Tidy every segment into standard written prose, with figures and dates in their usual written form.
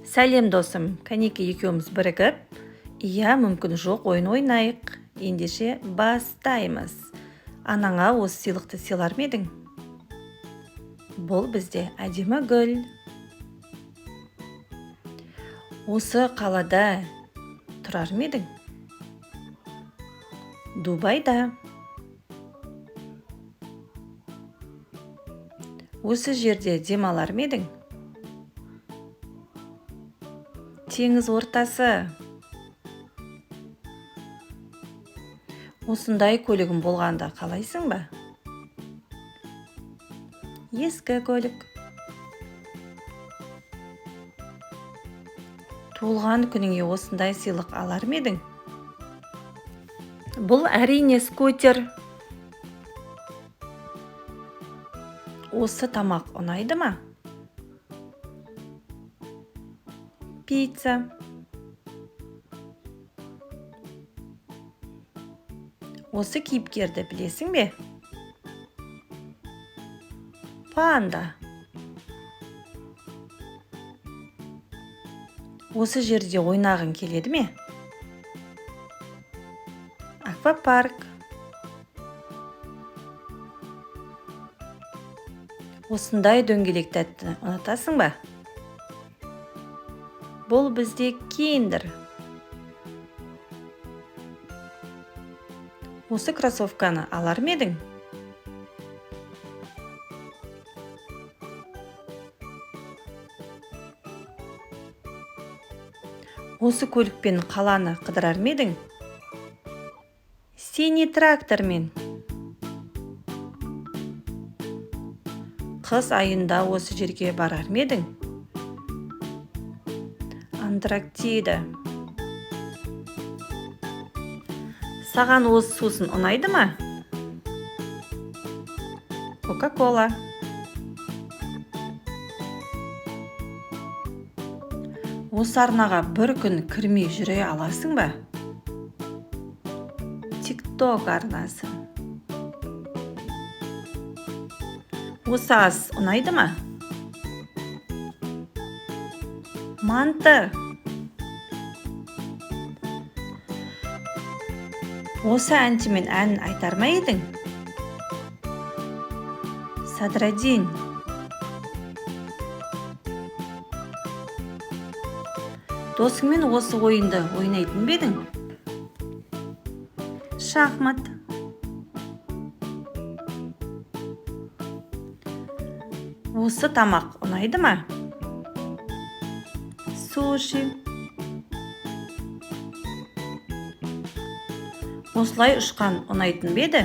Сәлем, досым! Кәнеки, екеуміз бірігіп «Иә, мүмкін, жоқ» ойын ойнайық. Ендеше бастаймыз. Анаңа осы сыйлықты сыйлар ма едің? Бұл бізде әдемі гүл. Осы қалада тұрар ма едің? Дубайда. Осы жерде демалар ма едің? Теңіз ортасы. Осындай көлігім болғанда қалайсың ба? Ескі көлік. Туылған күніңе осындай сыйлық алар ма едің? Бұл, әрине, скутер. Осы тамақ ұнайды ма? Пицца. Осы кейіпкерді білесің бе? Панда. Осы жерде ойнағың келеді ме? Аквапарк. Осындай дөңгелек тәттіні ұнатасың ба? Бұл бізде Киндер. Осы кроссовканы алар ма едің? Осы көлікпен қаланы қыдырар ма едің? Синий трактормен. Қыс айында осы жерге барар ма едің? Антарктида. Саған осы сусын ұнайды ма? Кока кола. Осы арнаға бір күн кірмей жүре аласың ба? Тик Ток арнасы. Осы ас ұнайды ма? Манты. Осы әншімен ән айтар ма едің? Садраддин. Досыңмен осы ойынды ойнайтын ба едің? Шахмат. Осы тамақ ұнайды ма? Суши. Осылай ұшқан ұнайтын ба еді?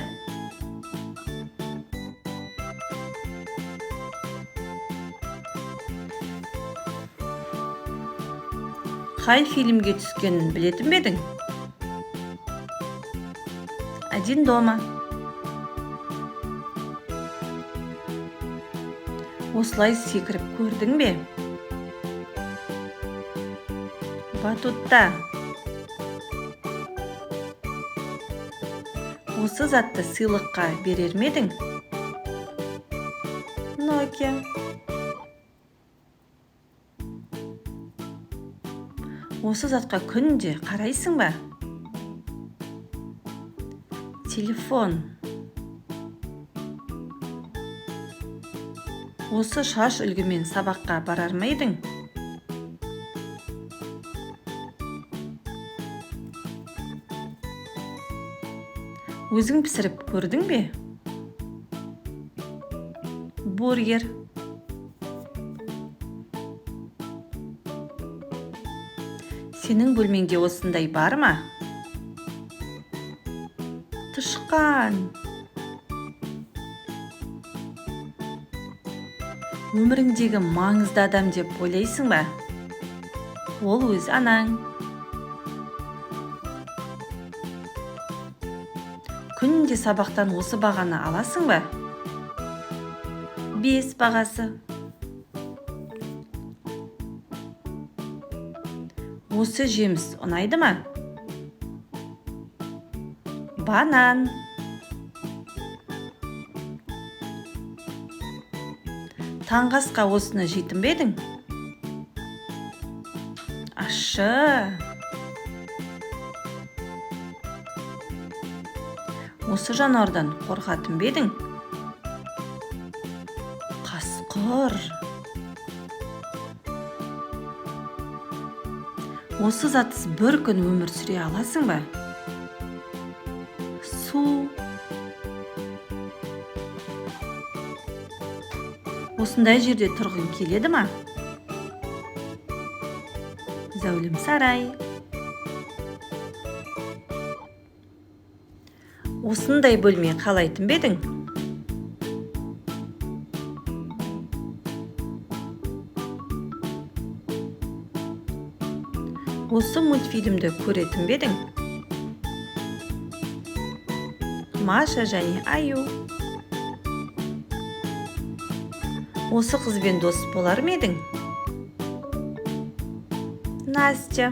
Қай фильмге түскенін білетін бе едің? «Один дома». Осылай секіріп көрдің бе? Батутта. Осы затты сыйлыққа берер ме едің? Nokia. Осы затқа күнде қарайсың ба? Телефон. Осы шаш үлгімен сабаққа барар ма едің? Өзің пісіріп көрдің бе? Бургер. Сенің бөлмеңде осындай бар ма? Тышқан. Өміріңдегі маңызды адам деп ойлайсың ба? Ол өз анаң. Күнде сабақтан осы бағаны аласың ба? 5 бағасы. Осы жеміс ұнайды ма? Банан. Таңғы асқа осыны жейтін бе едің? Ащы. Осы жануардан қорқатын ба едің? Қасқыр. Осы затсыз бір күн өмір сүре аласың ба? Су. Осындай жерде тұрғың келеді ма? Зәулім сарай. Осындай бөлме қалайтын ба едің? Осы мультфильмді көретін бе едің? Маша және аю. Осы қызбен дос болар ма едің? Настя.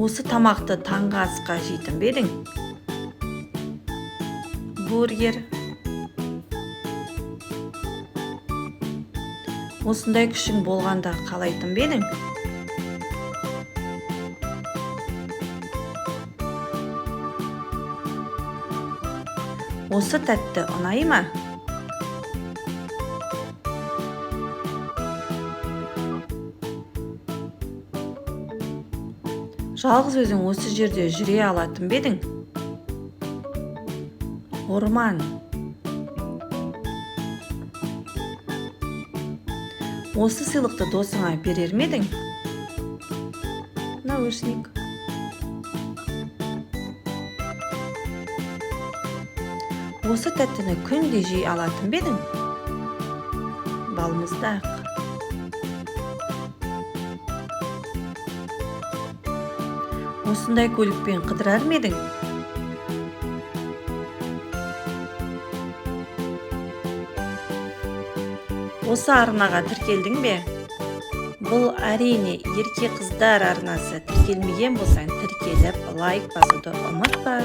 Осы тамақты таңғы асқа жейтін бе едің? Бургер. Осындай күшің болғанда қалайтын ба едің? Осы тәтті ұнай ма? Жалғыз өзің осы жерде жүре алатын ба едің? Орман. Осы сыйлықты досыңа берер ме едің? Наушник. Осы тәттіні күнде жей алатын ба едің? Балмұздақ. Осындай көлікпен қыдырар ма едің? Осы арнаға тіркелдің бе? Бұл әрине Ерке қыздар арнасы. Тіркелмеген болсаң, тіркеліп, лайк басуды ұмытпа.